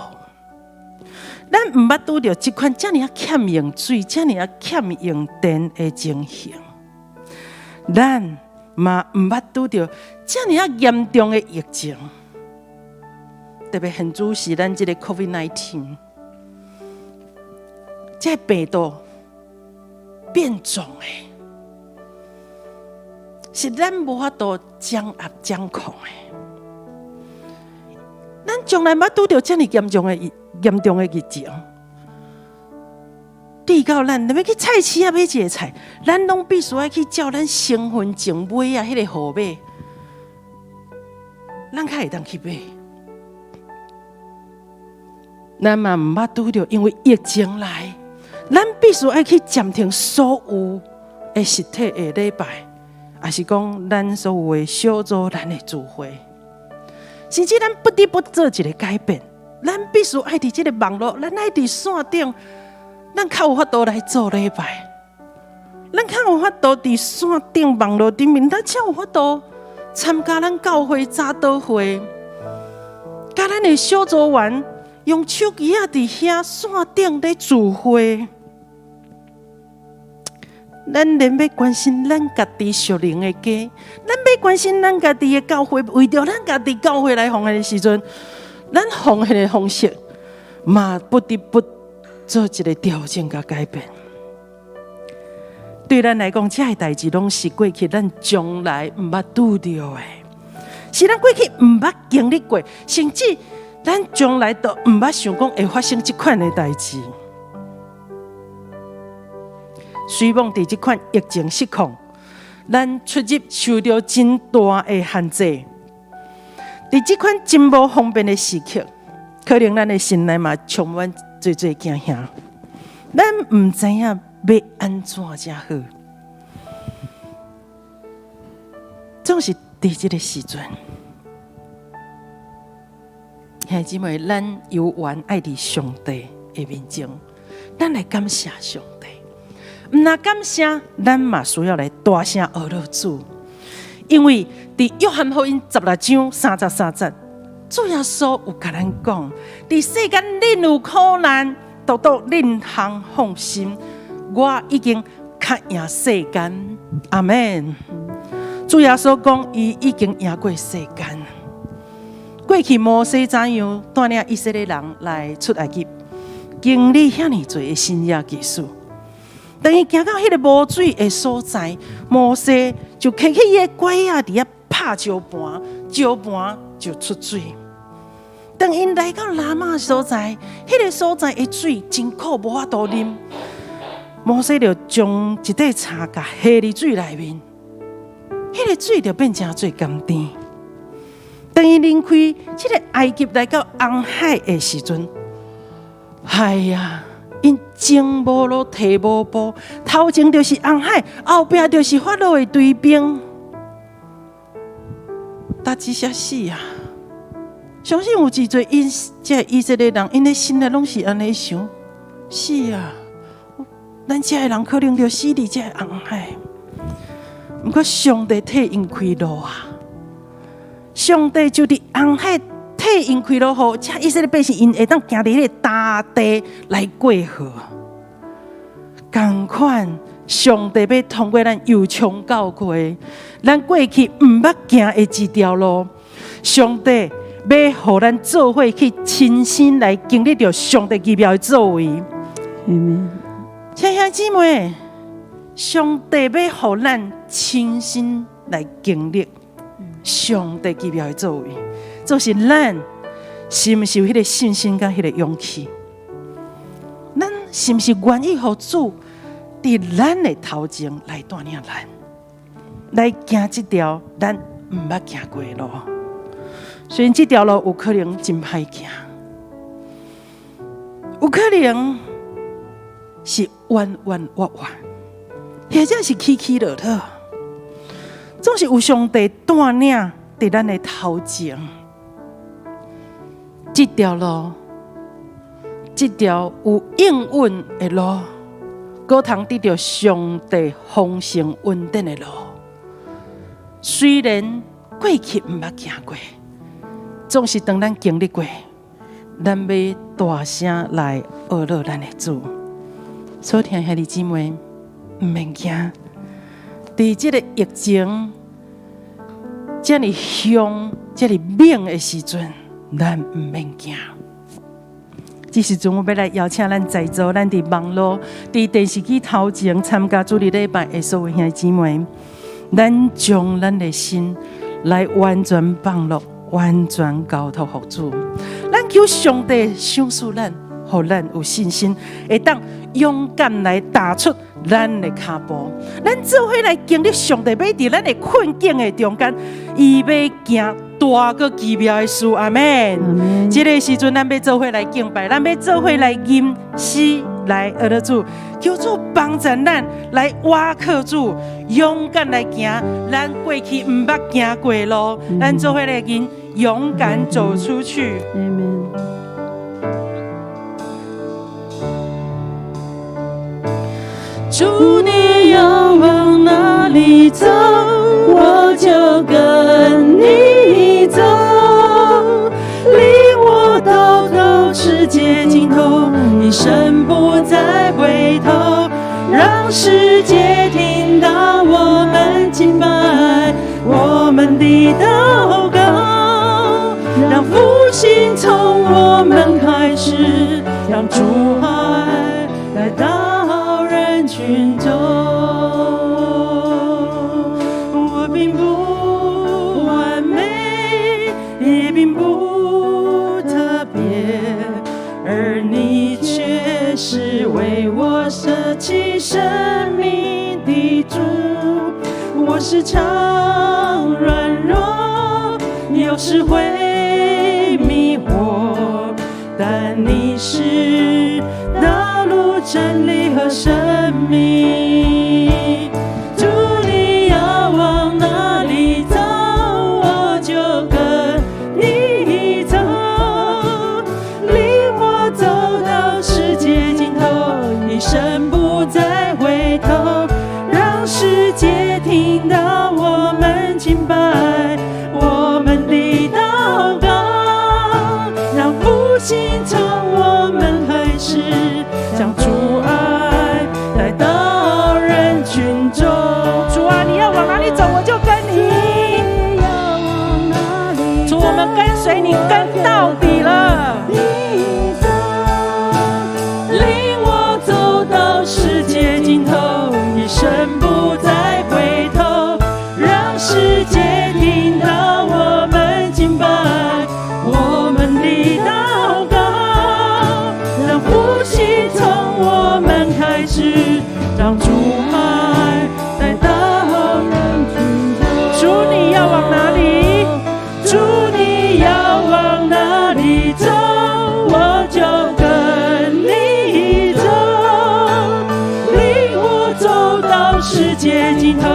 咱毋捌拄著這款遮爾仔欠用水、遮爾仔欠用電的情形。咱嘛毋捌拄著遮爾仔嚴重的疫情，特別現主時咱這个 COVID-19，這个病毒變種的，是咱無法度掌握掌控的。咱從來毋捌拄著遮爾嚴重的疫情，直到咱欲去菜市仔買一个菜，咱攏必須愛去照咱身份證尾仔彼个號碼，咱較會當去買。咱嘛毋捌拄著，因為疫情來，咱必須愛去暫停所有的實體的禮拜，抑是講咱所有的小組、咱的聚會，甚至咱不得不做一个改變，咱必須愛佇這个網路，咱愛佇線頂，咱較有法度來做禮拜，咱較有法度佇線頂網路頂面，咱才有法度參加咱教會早禱會，佮咱的小組員用手機仔佇遐線頂咧聚會。咱連欲關心咱家己屬靈的家，咱欲關心咱家己的教會，為著咱家己教會來奉獻的時陣，咱奉獻的方式嘛不得不做一个調整佮改變。對咱來講，這个代誌攏是過去咱從來毋捌拄著的，是咱過去毋捌經歷過，甚至咱從來都毋捌想講會發生這款的代誌。雖罔佇這款疫情失控，咱出入受著真大的限制。佇這款真無方便的時刻，可能咱的心內嘛充滿濟濟驚嚇。咱毋知影欲按怎才好。總是佇這个時陣，兄弟姊妹，咱猶原愛佇上帝的面前，咱來感謝上帝。毋但感謝，咱嘛需要來大聲呵咾主，因為佇約翰福音16章33節，主耶穌有共咱講：佇世間恁有苦難，獨獨恁通放心，我已經較贏世間。阿們。主耶穌講，伊已經贏過世間。過去摩西怎樣帶領以色列人來出埃及，經歷遐爾濟的神蹟奇事。當伊行到彼个無水的所在，摩西就提起伊的拐仔佇遐拍石盤，石盤就出水。當𪜶來到喇嘛所在，彼个所在的水真苦，無法度啉。摩西就將一塊柴共下佇水內面，彼个水就變成做甘甜。當𪜶離開這个埃及來到紅海的時陣，哎呀，𪜶前無路退無步，頭前就是紅海，後壁就是法老的追兵，焦一下死啊！相信有真濟𪜶這以色列人，𪜶的心內攏是按呢想：死啊！咱遮的人可能就死佇這个紅海。毋過上帝替𪜶開路啊！上帝就佇紅海替𪜶開路，予這以色列百姓𪜶會當行佇彼個乾地來過河。仝款，上帝欲通過咱右昌教會，咱過去毋捌行的這條路，上帝欲予咱做伙去親身來經歷著上帝奇妙的作為。親兄姊妹，上帝欲予咱親身來經歷上帝奇妙的作為，就是咱是毋是有彼个信心佮彼个勇氣？咱是毋是願意予主佇咱的頭前來帶領咱，來行這條咱毋捌行過的路？雖然這條路有可能真歹行，有可能是彎彎彎彎，或者是起起落落，總是有上帝帶領佇咱的頭前。這條路，這條有應允的路，閣通得著上帝豐盛恩典的路。雖然過去毋捌行過，總是當咱經歷過，咱欲大聲來呵咾咱的主。所聽兄弟姊妹，毋免驚，佇這个疫情遮爾兇、遮爾猛的時陣，咱毋免驚。這時陣，我欲來邀請咱在座、咱佇網路、佇電視機頭前參加主日禮拜的所有兄弟姊妹，咱將咱的心來完全放落、完全交託予主。咱求上帝賞賜咱，予咱有信心，會當勇敢來踏出咱的跤步。咱做伙來經歷上帝欲佇咱的困境的中間，伊欲行大閣奇妙的事。阿們。這个時陣，咱欲做伙來敬拜，咱欲做伙來吟詩來呵咾主，求主幫助咱來倚靠主，勇敢來行咱過去毋捌行過的路，咱做伙來吟，勇敢走出去。主，你要往哪裡走，我就跟你走，領我到到世界盡頭，一生不再回頭，讓世界聽到我們敬拜，我們的禱告，讓復興從我們開始，讓主愛來到人群中。我並不完美，也並不特別，而你卻是為我捨棄生命的主。我時常軟弱，有時會迷惑，但你是道路。真理和生命。主，你要往哪裡走，我就跟你走，領我走到世界盡頭，一生不再回頭，讓世界聽到我們敬拜，我們的禱告，讓復興從我們開始，將主愛帶到人群中。主啊，你要往哪裡走，我就跟你。主，我們跟隨你跟到底了。領我走到世界盡頭，一生不再回頭，讓世界聽到我們敬拜，我們的禱告，讓復興從我們開始，讓主愛帶到人群中。主，你要往哪裡？主，你要往哪裡走，我就跟你走，領我走到世界盡頭，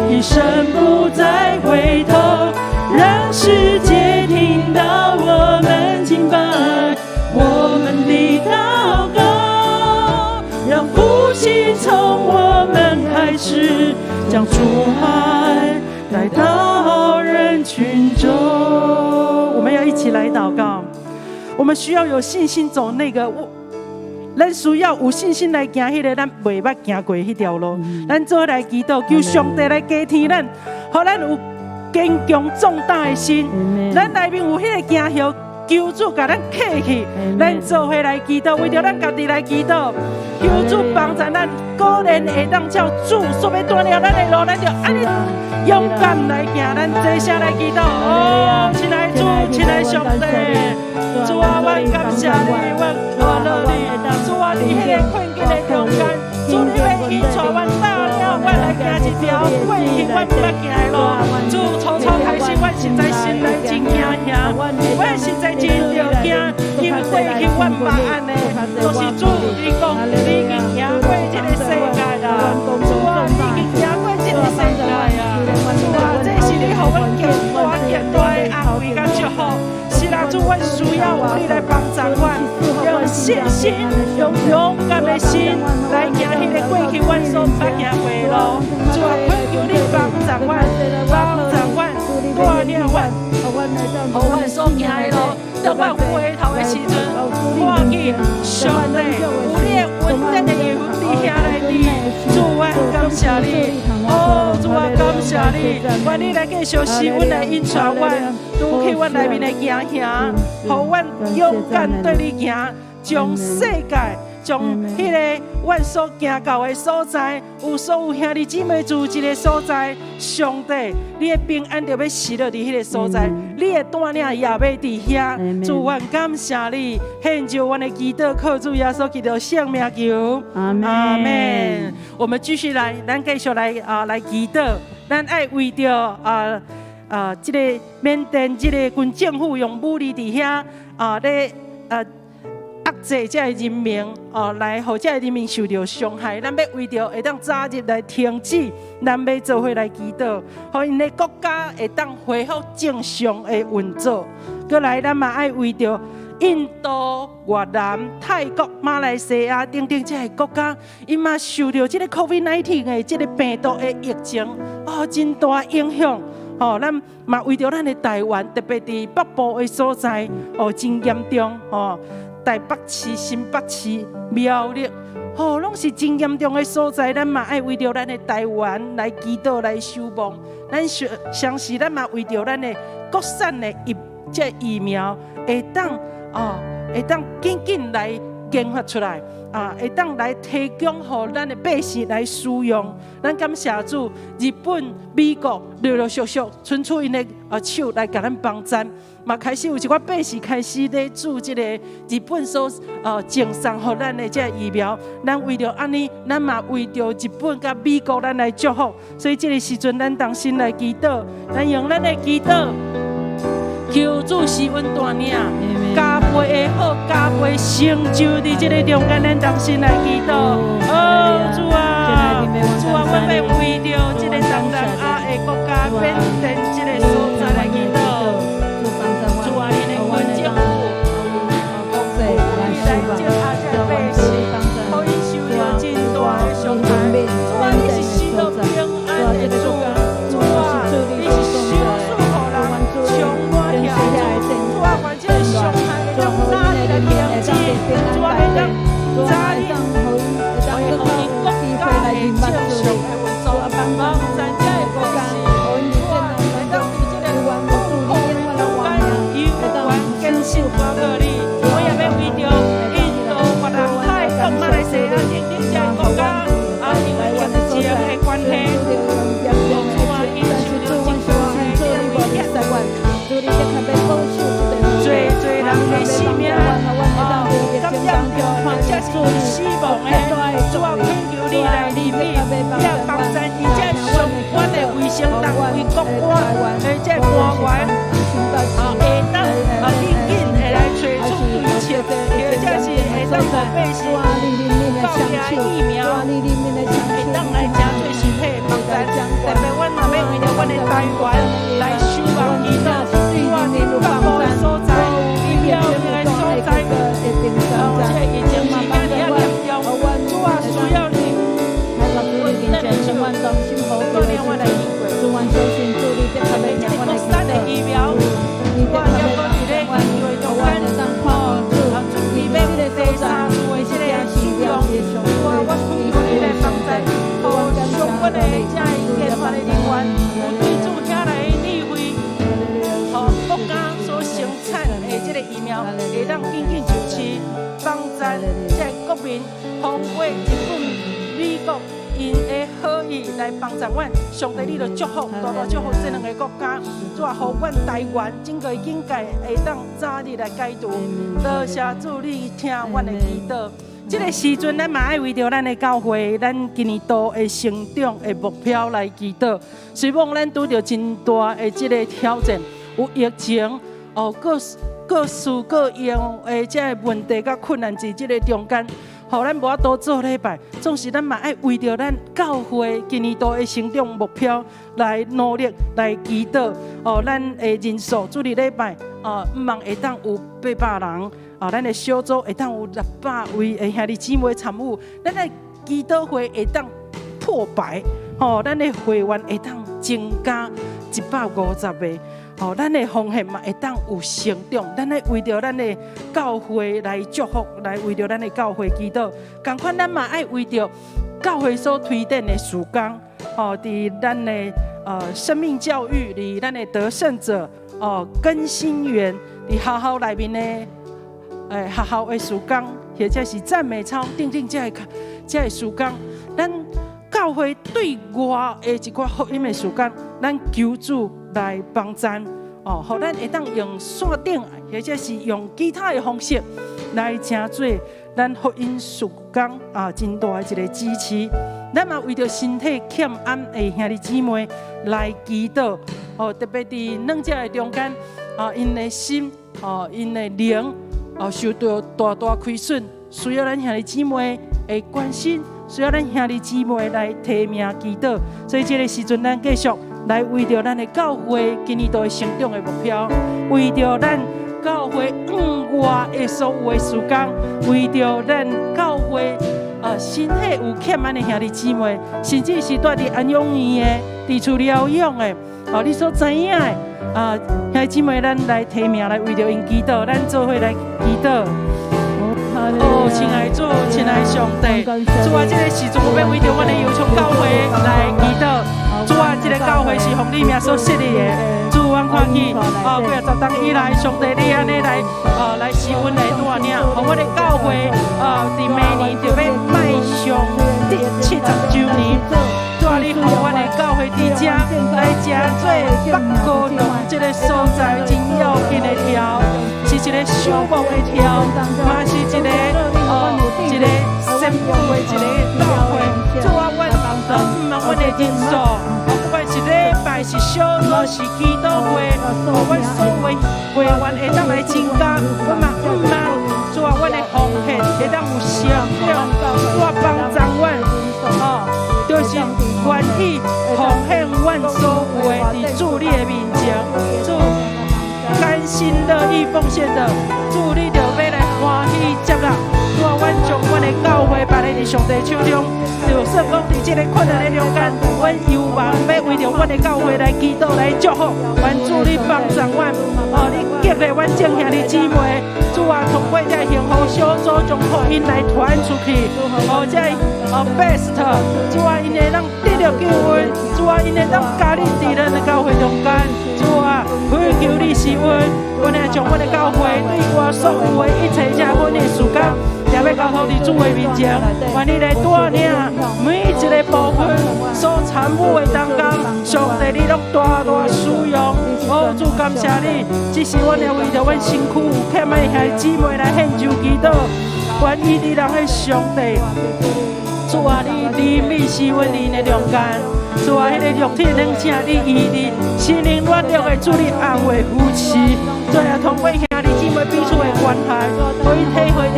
一生不再回頭，讓世界聽到我們敬拜，我們的禱告，讓復興從我們開始，將主愛帶到人群中。我們要一起來禱告，我們需要有信心走那個。咱需要有信心來行彼個咱未捌行過彼條路。咱做伙來祈禱，求上帝來加添咱，予咱有堅強壯膽的心。咱內面有彼個驚嚇，求主共咱克去。咱做伙來祈禱，為著咱家己來祈禱，求主幫助咱，果然會當照主所欲帶領咱的路，咱就按呢勇敢來行。咱齊聲來祈禱。哦，親愛主，親愛上帝，主啊，阮感謝你，阮歡樂你。主啊，佇彼個困境的中間，主你欲引帶阮帶領阮來行一條過去阮毋捌行的路。主，初初開始，阮實在心內真驚嚇，阮實在真著驚，因為過去阮毋捌按呢。就是主，你講你已經行過這個世界啦，主啊，你已經行過這個世界啊。主啊，這是你予阮更大更大的安慰佮祝福。是啦，主，阮需要有你來幫助阮，用信心、用勇敢的心來行彼個過去阮所毋捌行過的路。主啊，懇求你幫助阮，幫助阮，帶領阮，予阮所行的路，當阮回頭的時陣，看見上帝有你的恩典的油佇遐內底。主，阮感謝你，哦，主啊，感謝你，願你來繼續施恩來引帶阮，除去阮內面的驚嚇，予阮勇敢對你行，將世界，將彼個阮所行到的所在，有所有兄弟姊妹住這个所在，上帝，你的平安就欲臨落佇彼个所在，你的帶領也欲佇遐。主，阮感謝你，獻上阮的祈禱，靠主耶穌基督聖名求，阿門。我們繼續來，咱繼續來啊，來祈禱，咱愛為著這个緬甸這個軍政府用武力佇遐啊咧啊壓制這个人民哦，來予這个人民受著傷害。咱欲為著會當早日來停止，咱欲做伙來祈禱，予𪜶的國家會當恢復正常的運作。閣來，咱嘛愛為著印度、越南、泰國、馬來西亞等等這个國家，𪜶嘛受著這个 COVID-19 的這个病毒的疫情，哦，真大影響。哦，咱嘛為著咱的台灣，特別佇北部的所在，哦，真嚴重，哦，台北市、新北市、苗栗，哦，攏是真嚴重的所在。咱嘛愛為著咱的台灣來祈禱、來守望。咱相相信，咱嘛為著咱的國產的這疫苗會當哦，會當緊緊來研發出來。啊，會當來提供予咱的百姓來使用。咱感謝主，日本、美國陸陸續續伸出𪜶的手來共咱幫贊，嘛開始有一寡百姓開始咧注這個日本所贈送予咱的這個疫苗。咱為著按呢，咱嘛為著日本佮美國，咱來祝福。所以這个時陣，咱同心來祈禱，咱用咱的祈禱，求主施恩帶領，加倍的好，加倍成就佇這个中間，咱同心來祈禱。哦，主啊，主啊，阮欲為著這個東南亞的國家緬甸這个所在來祈禱。主啊，恁的軍政府，來鎮壓這个百姓，予𪜶受著真大的傷害。主啊，你是賜予平安的主，主啊，你是賞賜予人充滿的主。主啊，願這個傷害會當早日來停止。主啊，會當早日恢復𪜶國家的正常的運作，幫贊這个百姓。主啊，會當佇這个痛苦的中間，猶原堅信倚靠你。我也欲為著印度、越南、泰國、馬來西亞等等這个國家，啊，因為疫情的關係，主啊，𪜶受著真大的這个危險。濟濟人的性命，哦，感染著或者是死亡的，主啊，懇求你來憐憫，你也幫贊𪜶這相關的衛生單位、國官的這官員，啊，會當啊緊緊的來揣出對策，或者是會當予百姓購買疫苗，會當來誠做身體的幫贊。特別阮嘛欲為著阮的台灣來守望祈禱，主啊，佇北部的所在，佇苗栗的所在，哦，這個疫情是遮爾仔嚴重，主啊，需要你，咱的手，帶領阮來經過。特別這個國產的疫苗，主啊，猶閣佇咧研究的中間，哦，啊，準備欲第三次的這个使用，主啊，我懇求你來幫贊，予相關的這个研發的人員，有對主遐來理會，予國家所生產的這个疫苗，會當緊緊就市，幫贊這个國民，包括日本、美國。𪜶的好意來幫助阮，上帝你著祝福，大大祝福這兩个國家，主啊，予阮台灣整个境界會當早日來解除。多謝主，你聽阮的祈禱。這个時陣，咱嘛愛為著咱的教會，咱今年度的成長的目標來祈禱。雖罔咱拄著真大的這个挑戰，有疫情，哦，各各式各樣的這个問題佮困難佇這个中間。予咱無法度做禮拜，總是咱嘛愛為著咱教會今年度的成長目標來努力來祈禱。哦，咱的人數主日禮拜哦，毋望會當有800人，哦，咱的小組會當有600位的兄弟姊妹參與，咱的祈禱會會當破百，吼，咱的會員會當增加150個。吼，咱的奉獻嘛會當有成長，咱愛為著咱的教會來祝福，來為著咱的教會祈禱。仝款，咱嘛愛為著教會所推展的事工，吼，佇咱的生命教育，佇咱的得勝者，哦，更新園，佇學校內面的學校的事工，或者是讚美操等等這个事工，咱教會對外的一寡福音的事工，咱求主來幫贊哦，予咱會當用線頂，或者是用其他的方式來成做咱福音事工啊，真大的一個支持。咱嘛為著身體欠安的兄弟姊妹來祈禱哦，特別佇兩者的中間啊，𪜶的心哦，𪜶的靈哦，受著大大虧損，需要咱兄弟姊妹的關心，需要咱兄弟姊妹來提名祈禱。所以這个時陣，咱繼續來為著咱的教會今年度的成長的目標，為著咱教會額外的所有的事工，為著咱教會身體有欠安的兄弟姊妹，甚至是蹛佇安養院的、佇厝療養的，哦，你所知影的啊，兄弟姊妹，咱來提名來為著𪜶祈禱，咱做伙來祈禱。哦，親愛主，親愛上帝，主啊，這个時陣我欲為著阮的油松教會來祈禱。主啊，這个教會是奉你名所設立的。主，阮看見哦，幾仔十冬以來，上帝你按呢來哦來施恩來帶領，予阮的教會哦，佇明年就欲邁向第70週年。主啊，你予阮的教會佇遮來成做北高雄這个所在真要緊的柱，是一个守望的柱，嘛是一个哦一个先鋒的一个教會。主啊，阮毋望阮的人數，不管是禮拜管是小組是祈禱會，哦，阮所有的會員會當來增加，阮嘛向望，主啊，阮的奉獻會當有成長，主啊，幫助阮，哦，就是願意奉獻阮所有的佇主你的面前，主甘心樂意奉獻的，主你就欲來歡喜接納。主啊，阮將阮的教會擺佇上帝手中，就算講佇這个困難的中間，阮猶望欲為著阮的教會來祈禱來祝福，願主你幫助阮，哦，你激勵阮眾兄弟姊妹，主啊，通過這幸福小組將福音來傳出去，哦，這哦 best，主啊，𪜶會當得著救恩，主啊，𪜶會當加入佇咱的教會中間，主啊，懇求你施恩，阮會將阮的教會對外所有的一切這款的事工，也欲交託佇主的面前，願你來帶領每一个部分所參與的同工，上帝你攏大大使用。哦，主感謝你，這是阮會為著阮身軀有欠的兄弟姊妹來獻上祈禱，願醫治人的上帝，主啊，你憐憫施恩𪜶的中間，主啊，彼个肉體軟請你醫治，心靈軟弱的主你安慰扶持，主啊，通過兄弟姊妹彼此的關懷，予𪜶體會著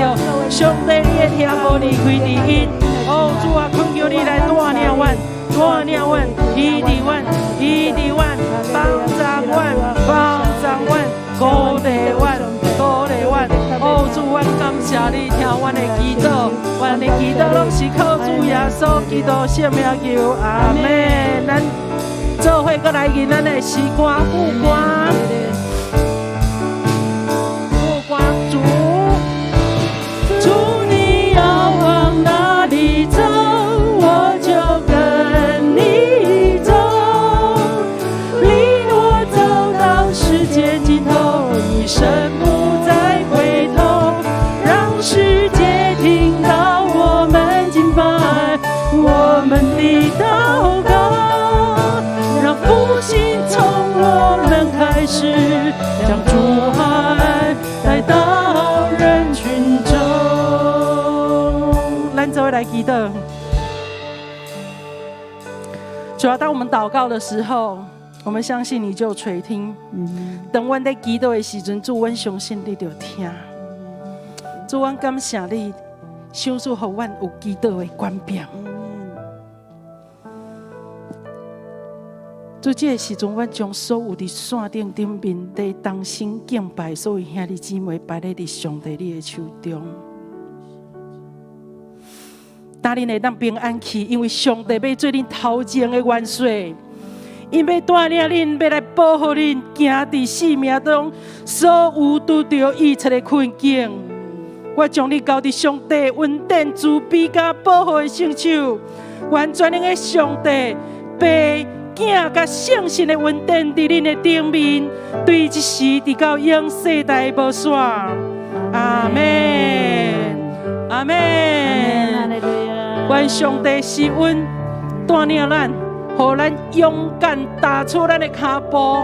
上帝你的疼無離開佇𪜶。哦，主啊，懇求你來帶領阮，帶領阮，醫治阮，醫治阮，幫助阮，幫助阮，鼓勵阮，鼓勵阮。哦，主，阮感謝你聽阮的祈禱，阮的祈禱攏是靠主耶穌基督聖名求，阿們。咱做伙閣來吟咱的詩歌副歌，副歌主，主你要往哪裡走，我就跟你走。領我走到世界盡頭，一生不再回頭，讓世界聽到我們敬拜，我們的禱告，讓復興從我們開始，將主愛帶到人群中。咱做伙來祈禱。主啊，當我們禱告的時候，我們相信你就垂聽。當阮佇祈禱的時陣，主，阮相信你就聽。主，阮感謝你，賞賜予阮有祈禱的權柄。主，這个時陣，阮將所有佇線頂頂面佇同心敬拜所有兄弟姊妹擺佇佇上帝你的手中。帶恁會當平安去，因為上帝欲做恁頭前的元帥，𪜶欲帶領恁，欲來保護恁，行佇生命中所有拄著一切的困境。我將你交佇上帝恩典、慈悲佮保護的聖手，願全能的上帝父、囝佮聖神的恩典佇恁的頂面，對這時直到永世代無散。阿們，阿們。願上帝施恩帶領咱，予咱勇敢踏出咱的跤步。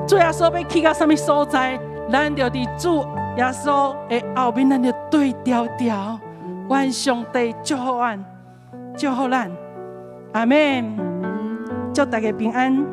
主耶穌欲去到啥物所在，咱就佇主耶穌的後面，咱就對牢牢。願上帝祝福阮，祝福咱。阿們，祝大家平安。